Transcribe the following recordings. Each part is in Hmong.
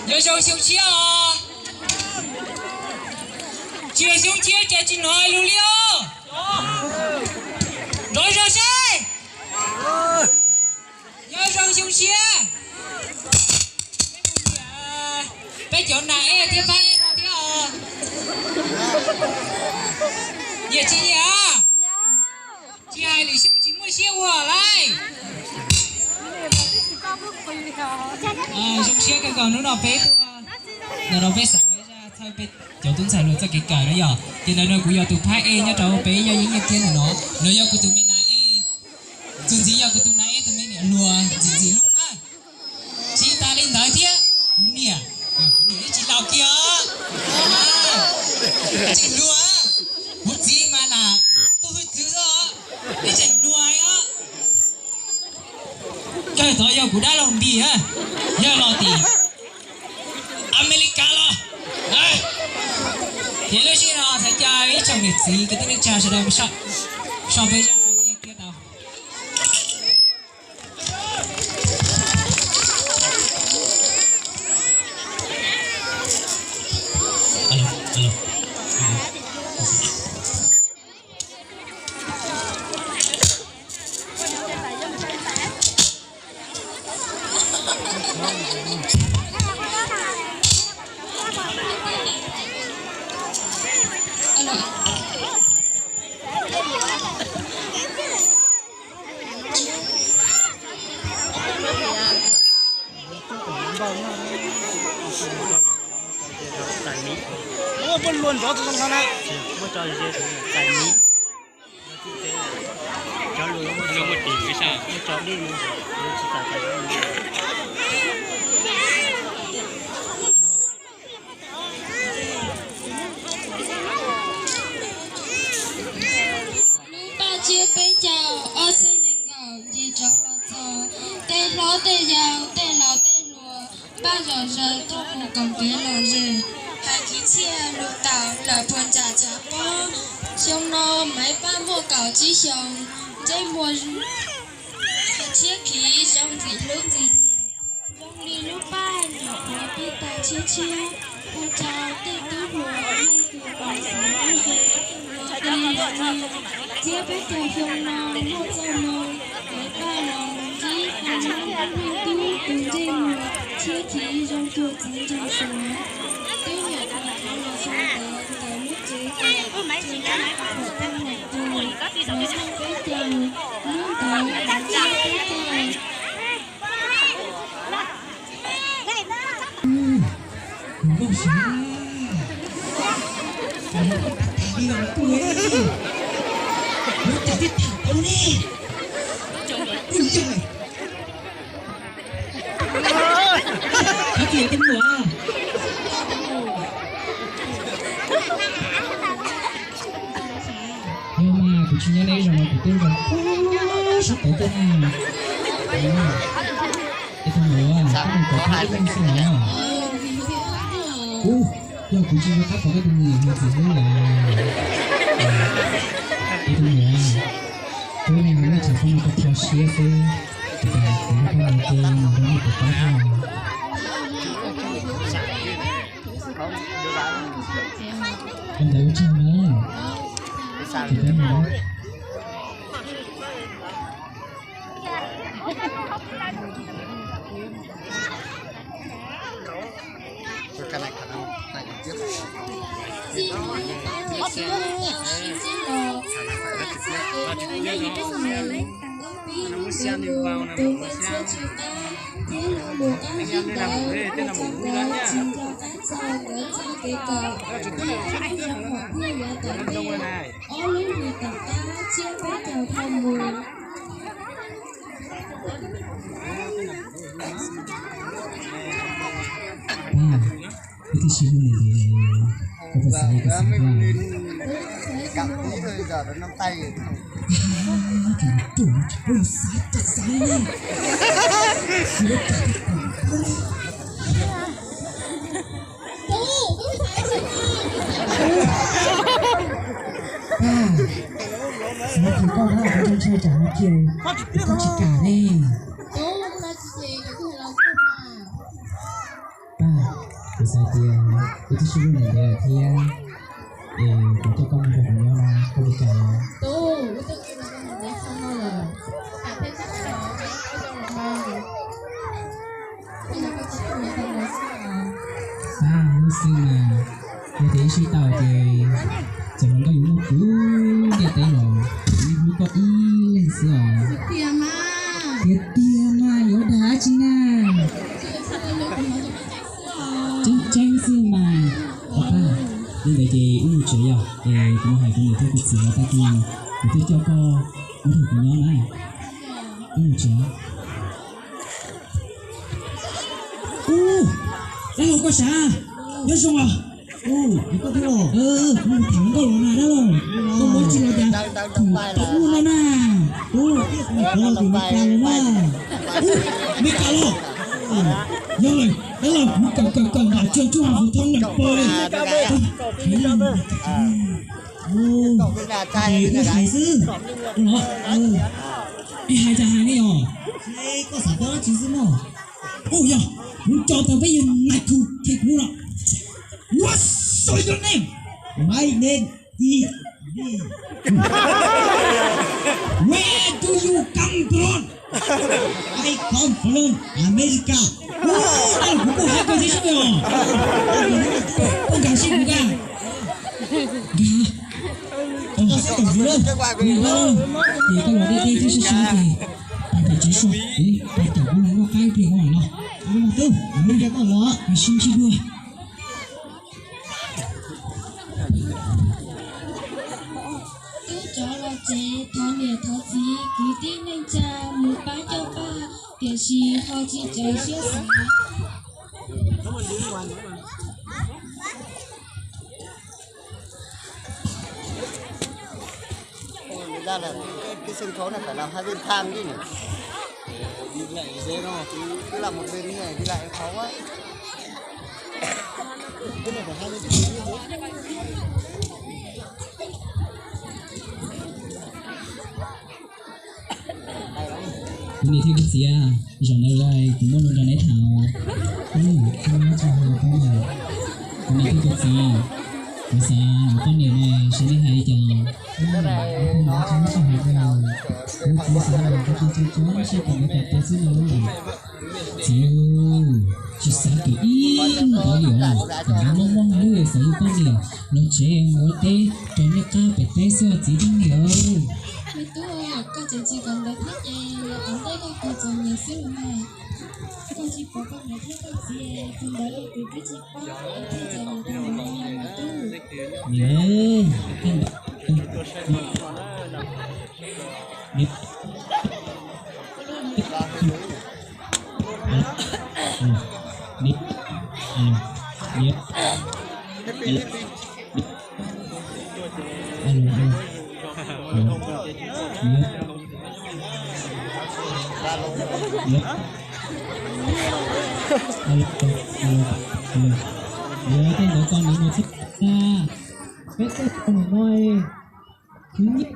Nyob zoo xyoo tshiab os. Tsis yog xyoo tshiab ces tsis hnov lus li os. Nrov zog seb. Nyob zoo xyoo tshiab. Peb cov nas ej thiab phab ej no thiab os. Nyiam tsis nyiam? Tsis hais lwm xyoo tsis muaj siab ua lauj. Zoo siab kawg nkaus hnub no peb tuaj, ntawm no peb xav ua ib zaj txhawb peb cov tub ntxhais hluas txoj kev kawm na yom. Ces ntawm no kuv yog tus phab ej nyob rau peb yog yeeb nyiaj tiab ntawm no, no yog kuv tus me nas ej, tus ntxiv yog kuv tus nas ej tus me niam hluas ntxim ntxim hlub na. Tsis tas li ntawd thiab, kuv niam, kuv niam ib tsis laus kiag os, ib tseem hluas, kuv txiv mas lam tuaj hwj txwv xwb os, ib tseem hluas os. Kawg tod yog kuv dab laug Npis, yog los tim Amelikas los. Ces lub sij hawm no thov caw ib tsoom niam txiv kwv tij neej tsa sawv daws so peb zaj nyiaj tiab tau. Muab luag nrov tus zoo no na. Muab tso ze tus txais miv. Cov lus muaj tso dej, muaj tso dej no. Lub paj tsiab peb caug ob txhiab nees nkaum ncig rov los txog, tej hlob tej yau tej laus tej hluas, paj zom zaws tuaj mus koom kev lom zem, hais kwv txhiaj lus tawm lawm puas ntsam tshav pob. Xyoo no Maiv Paj muaj kaum tsib xyoos, ntsej muag tshiab khiv zoo ntxim hlub ntxim nyiam, zoo li lub paj nyuam qhuav pib tag tshiab tshiab. Ua rau tej tub hluas leej twg los xav nyob ze, ua ke los nyiag, thiab peb caug xyoo no muaj txoj hmoo, Maiv Paj los ntsib tus nyob nruab hnub tub tus ntsej muag tshiab khiv zoo cuag txiv nraug Suav. Twb nyuam qhuav los sau ntawv ntawm lub tsev tiam, tsev tag pom tau nws tus, Maiv Paj peb caug, lub ntawd Maiv Paj peb caug. Kuv nkauj siab, kuv nkauj tas tas li os kuv, kuv cas thiaj tham tau ne. Ub yog, koj txiv tus muam. Yog mas kuv tsis nyob nej zos no kuv twb zoo sab tod tuaj na. Es tus muam, koj mus kov koj ib leeg xwb los? Ub, yog kuv tsis nco qab pom koj tus niam tus txiv xwb los. Es tus muam, kuv mus ua tshav pob no koj kho siab xwb, kuv nrog koj mus ces mus nrog nej pov pob thiab. Ua ntawd ua tsaug na. Ces peb mus. Ob lub hlis tom qab tsiab peb caug thauj mus. Pab, koj twb sib hlub li ntawd, koj puas xav li kuv xav thiab? Tus ruam tsis paub yus xav cas xav li. Pab, xav li koj na, koj ntshai tsam no kiag koj tsis kam ne. Pab, Xav tias wb twb sib hlub ntev ntev lawm thiab, es kuv coj koj mus nrog kuv nyob no koj puas kam? Ab, hnub xwb mas, yog tias ib sij tau ces txawm hluas nkauj yuav muaj puv ntiaj teb los kuv yeej hlub koj ib leeg xwb os. Tiag tiag mas yuav dag dab tsi na. Tseeb tseeb xwb mas. Li ntawd ces wb mus tsev yom, es kuv mus hais kuv niam thiab kuv txiv tag kis kuv thiaj coj koj mus nrog kuv nyob na. Wb mus tsev. Ub, dab laug koj sav, nyob zoo os. Ub, koj thiab los. Kuv mus tham nkauj los na dab laug. Koj muab tsis los cas, thaum tau ub no na. Ub, kuv mus tham los tim Meskas los na. Ub, Meskas los. Yog lawm dab laug, kuv kawm kawm kawm nram trường trung học phổ thông Nậm Pơi. Ub, es wb hais xwb los. Es hais cas hais ne os? Koj xav paub dab tsi xwb mog? Ub, yog kuv tso tau peb yawg nais khu qhia kuv no. What's your name? My name is Where do you come from? I come from America. Ub, dab laug, kuv kuj hais koj thiab sub os. Koj nkag siab kuv nkag. Nkag. Koj xav kom kuv los, kuv los, ces koj los deb deb thiab sab sab ces pais pem tsev sua, pais caum kuv los noj qab ib pliag kuv mam los. Tub, sib ntsib dua. Tub cov los tsev, thov niam thov txiv kwv tij neej tsa mus pab coj paj, tiam sis ho tsis txaus siab xav. Ôi, người ta là cái sân khấu này phải làm hai bên tham chứ nhỉ? Đi lại dễ đúng không? Cứ làm một bên như này đi lại khó quá. Cái này phải hai bên tham chứ. Kuv niam thiab kuv txiv, zaum no kuv muaj lus nrog neb tham. Tsis hais poj niam, kuv niam thiab kuv txiv, kuv xav yuav poj niam no, seb neb hais li cas? Kuv txiv xav yuav tus tseem ceeb seb puas yuav kom tiav xwb no. Txiv, tsis xav kom ib hnub li os, kom mob mob hlwb xav yuav poj niam los tsev mus ua teb rau nej qab pem teb xwb os txiv thiab niam. Me tub, koj tseem tsis kom ntawd thiab ces los tom ntej koj kuj txom nyem xwb los mas. Koj tsis pom koj niam thiab koj txiv tus ntawd los kuv twb tsis paub thiab ces los tus ntawd no mas tub. Niam, niam, niam, niam, niam. Alo, alo. Alo, alo, alo. Alo, tej ntawd koj niam no txhob na. Peb tej koj niam no, khwv nyiaj.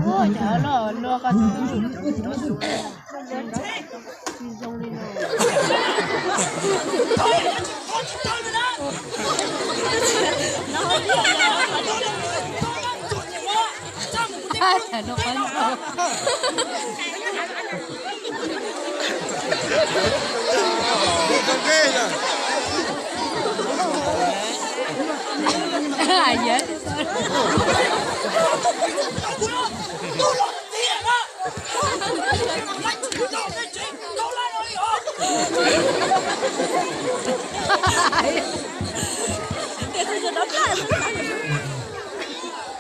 Ua cas luag koj tsis zoo li no.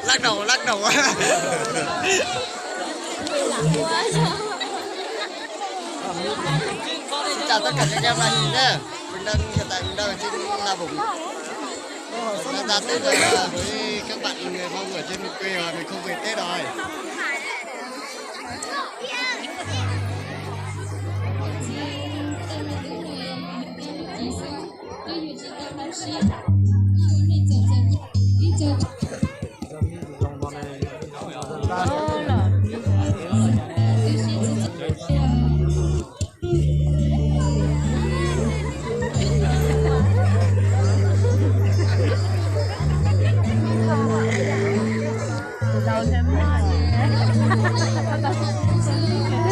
Lắc đầu, lắc đầu. Xin chào tất cả các em màn hình nhé. Mình đang hiện tại mình đang ở trên Nà Bủng. Đã ra Tết rồi và với các bạn người Mông ở trên miền quê rồi mình không về Tết rồi. Tus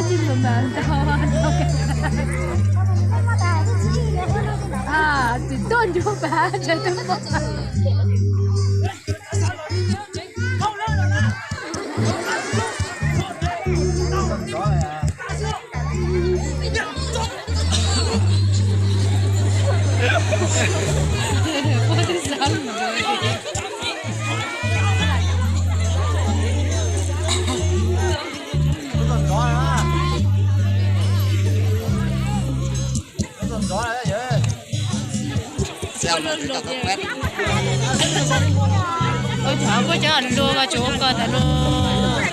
tsis mus mas ntau, tsis tuaj ncuav pas tsawg tus. Ua cov koj cov luag mas tsuas ua ko tas luag.